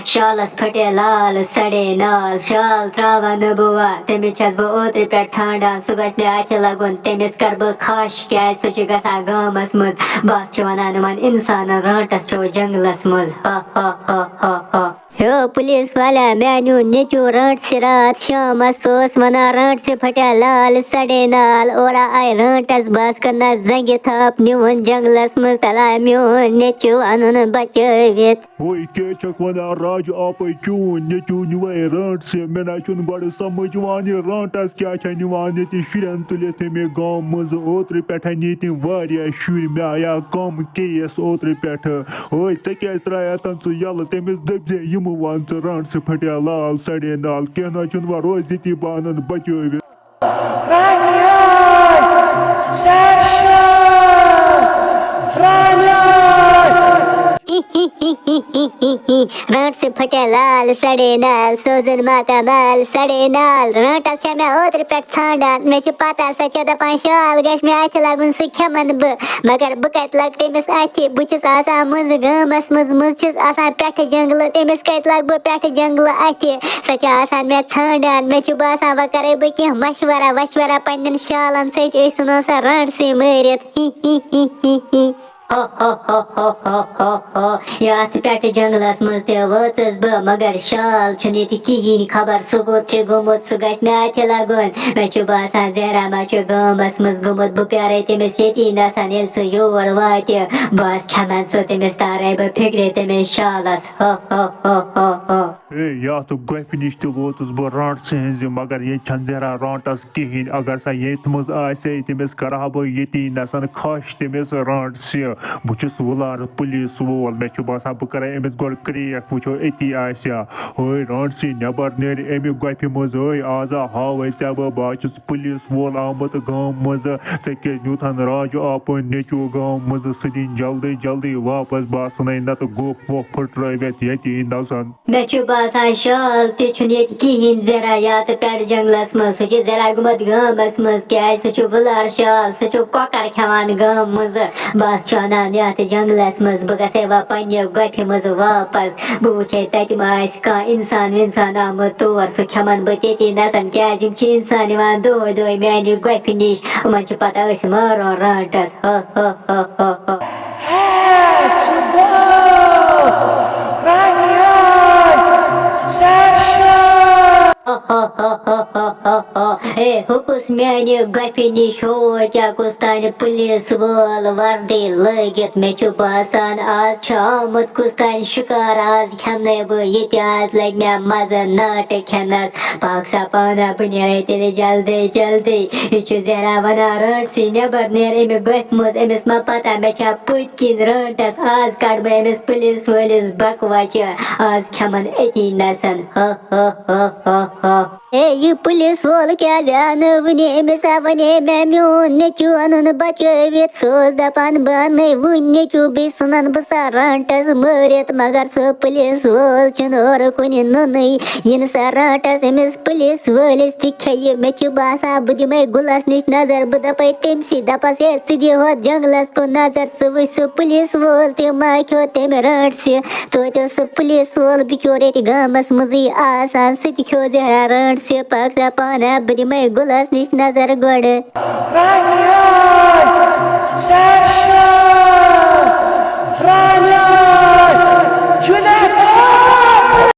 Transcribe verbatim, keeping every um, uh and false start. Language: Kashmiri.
شالس پھٹے لال سڑے نال، شال تراوان نہٕ بہٕ وار۔ تٔمِس چھَس بہٕ اوترٕ پٮ۪ٹھ ژھانٛڈان، سُہ گژھِ مےٚ اَتھِ لَگُن، تٔمِس کَرٕ بہٕ خَش، کیٛازِ سُہ چھُ گژھان گامَس منٛز۔ بَس چھِ وَنان یِمَن اِنسانَن، رانٛٹَس چھُ جنٛگلَس منٛز۔ ہا ہا ہا ہا ہا۔ ہیو پُلیٖس والا، مےٚ نیوٗ نیٚچوٗ رانٛٹسہِ راتھ شامَس، سُہ اوس وَنان، رانٛٹسہِ پھٹیا لال سڑے نال، اورا آیہِ رانٛٹَس، بَس کٔرنَس زنٛگہِ تھپھ، نیوٗن جنٛگلَس منٛز، تَلہ میون نیٚچوٗ اَنُن بچٲوِتھ۔ ہوے کیٛاہ چھکھ ونان راجہٕ آپے، چون نیٚچوٗ نِوے رانٛٹسہِ؟ مےٚ نہ چھُنہٕ گۄڈٕ سمجھ یِوان یہِ رانٛٹس کیٛاہ چھےٚ نِوان ییٚتہِ شُرٮ۪ن تُلِتھ ییٚمہِ گامہٕ منٛزٕ۔ اوترٕ پٮ۪ٹھے نی تٔمۍ واریاہ شُرۍ، مےٚ آیا کم کیس اوترٕ پٮ۪ٹھٕ۔ ہوے ژےٚ کیٛازِ ترٛایاتھ ژٕ یَلہٕ؟ تٔمِس دٔپۍ زِ یِمہٕ وَن ژٕ رانٛٹسہِ پھٹیا لال سڑے نال، کینٛہہ نہ چھُنہٕ، وۄنۍ روزِ ییٚتی، بہٕ اَنَن بچٲوِتھ۔ رانیار! سرشار! رانیار! رانٛٹسہِ پھٹیا لال سڑے نال، سوزُن ماتامال سڑے نال۔ رانٛٹس چھےٚ مےٚ اوترٕ پٮ۪ٹھ ژھانٛڈان، مےٚ چھِ پتہ سۄ چھےٚ دپان شال گژھِ مےٚ اَتھِ لگُن، سُہ کھٮ۪من بہٕ، مگر بہٕ کتہِ لگہٕ تٔمِس اَتھِ؟ بہٕ چھُس آسان منٛزٕ گامس منٛز، منٛزٕ چھُس آسان پٮ۪ٹھٕ جنٛگلہٕ، تٔمِس کتہِ لگہٕ بہٕ پٮ۪ٹھٕ جنٛگلہٕ اَتھِ؟ سۄ چھِ آسان مےٚ ژھانٛڈان۔ مےٚ چھُ باسان، وۄنۍ کَرَے بہٕ کینٛہہ مَشوَرہ وَشوَرہ پنٛنٮ۪ن شالَن سۭتۍ، أسۍ ژھٕنو سۄ رانٛٹسٕے مٲرِتھ۔ ہی، ہی، ہی، ہی، ہی۔ ہو، ہو، ہو۔ یَتھ پٮ۪ٹھٕ جنٛگلَس منٛز تہِ وٲژٕس بہٕ، مگر شال چھُنہٕ ییٚتہِ کِہیٖنۍ۔ خبر سُہ کوٚت چھُ گوٚمُت، سُہ گژھِ مےٚ اَتھِ لَگُن۔ مےٚ چھُ باسان، زہرا ما چھُ گامَس منٛز گوٚمُت۔ بہٕ پیارَے تٔمِس ییٚتی نَسَن، ییٚلہِ سُہ یور واتہِ۔ بہٕ آسہٕ کھٮ۪مَن سُہ، تٔمِس تارَے بہٕ فِکرِ تٔمِس شالَس۔ ہو، ہو، ہو، ہو، ہو۔ ہے، یَتھ گۄپھِ نِش تہِ ووتُس بہٕ رانٛٹسہِ ہٕنٛزِ، مگر ییٚتہِ چھَنہٕ زہرا رانٛٹَس کِہیٖنۍ۔ اگر سۄ ییٚتھۍ منٛز آسہِ ہے، تٔمِس کَرٕہا بہٕ ییٚتی نَسَن خَش تٔمِس رانٛٹسہِ۔ بہٕ چھُس وُلار پُلیٖس وول، مےٚ چھُ باسان، بہٕ کَرَے أمِس گۄڈٕ کرٛیک، وٕچھو أتی آسیا۔ ہے رانٛٹسہِ، نٮ۪بَر نیرِ اَمہِ گۄپھِ منٛز۔ ہے، آز ہا ہاوَے ژےٚ بہٕ، بہٕ ہا چھُس پُلیٖس وول آمُت گامہٕ منٛزٕ۔ ژےٚ کیٛازِ نیوٗتھَن راجہٕ آپُن نیٚچوٗ گامہٕ منٛزٕ؟ سُہ دِن جلدی جلدی واپَس، بہٕ آسَن ہے نَتہٕ گۄپھ وۄپھ پھٕٹرٲوِتھ ییٚتی نَسَن۔ مےٚ چھُ باسان، شال تہِ چھُنہٕ ییٚتہِ کِہیٖنۍ زہرا، یَتھ پٮ۪ٹھ جنٛگلَس منٛز۔ سُہ چھُ زہرا گوٚمُت گامَس منٛز، کیٛازِ سُہ چھُ وُلار شال، سُہ چھُ کۄکَر کھٮ۪وان گامہٕ منٛزٕ۔ بَس چھُ اَنان یَتھ جنٛگلَس منٛز، بہٕ گژھٕ ہے وۄنۍ پنٛنہِ گۄپھِ منٛزٕ واپَس۔ بہٕ وٕچھے تَتہِ ما آسہِ کانٛہہ اِنسان وِنسان آمُت تور، سُہ کھٮ۪مَن بہٕ تٔتی نَسَن، کیٛازِ یِم چھِ اِنسان یِوان دۄہَے دۄہَے میٛانہِ گۄپھِ نِش، یِمَن چھِ پَتہ أسۍ مارو رانٛٹَس۔ ہا، ہا، ہا، ہا، ہا۔ ہے، سُہ گوٚو رانیار سرشار۔ ہا، ہا، ہا، ہا۔ ہے، ہُہ کُس میٛانہِ گۄپھِ نِش، ہو کیٛاہ کُس تانۍ پُلیٖس وول وردی لٲگِتھ۔ مےٚ چھُ باسان، آز چھُ آمُت کُس تانۍ شِکار، آز کھٮ۪مہٕ نَے بہٕ یہِ تہِ، آز لَگہِ مےٚ مَزٕ ناٹہٕ کھٮ۪نَس۔ پاک سا پانہ، بہٕ نیرے تیٚلہِ جلدی جلدی۔ یہِ چھُ زہرا وَنان، رانٛٹسہِ نٮ۪بَر نیر اَمہِ گۄپھِ منٛز، أمِس ما پَتہ مےٚ چھا پٔتۍ کِنۍ رانٛٹَس۔ آز کَڑٕ بہٕ أمِس پُلیٖس وٲلِس بَکوَچہِ، آز کھٮ۪مَن أتی نَسَن۔ ہا، ہا، ہا، ہا، ہا۔ ہے، یہِ پُلیٖس وول کیٛازِ آو نہٕ وُنہِ؟ أمِس ہا وَنے مےٚ میون نیٚچوٗ اَنُن بَچٲوِتھ۔ سُہ اوس دَپان، بہٕ اَنَے وُنہِ نیٚچوٗ، بیٚیہِ ژھٕنَن بہٕ سۄ رانٛٹَس مٲرِتھ، مگر سُہ پُلیٖس وول چھُنہٕ اورٕ کُنہِ نُنٕے۔ یِنہٕ سۄ رانٛٹَس أمِس پُلیٖس وٲلِس تہِ کھیٚیہِ۔ مےٚ چھُ باسان، بہٕ دِمَے گُلَس نِش نظر، بہٕ دَپَے تٔمسٕے، دَپَس، ہے، ژٕ دِ ہۄتھ جنٛگلَس کُن نظر، ژٕ وٕچھ سُہ پُلیٖس وول تہِ ما کھیوٚو تٔمۍ رانٛٹسہِ۔ توتہِ اوس سُہ پُلیٖس وول بِچور ییٚتہِ گامَس منٛزٕے آسان، سُہ تہِ کھیوٚو زہرا رانٛٹسہِ۔ پَکھ سا پانہٕ، بہٕ دِمَے گُلَس نِش نظر گۄڈٕ۔ رانیار! سرشار! رانیار!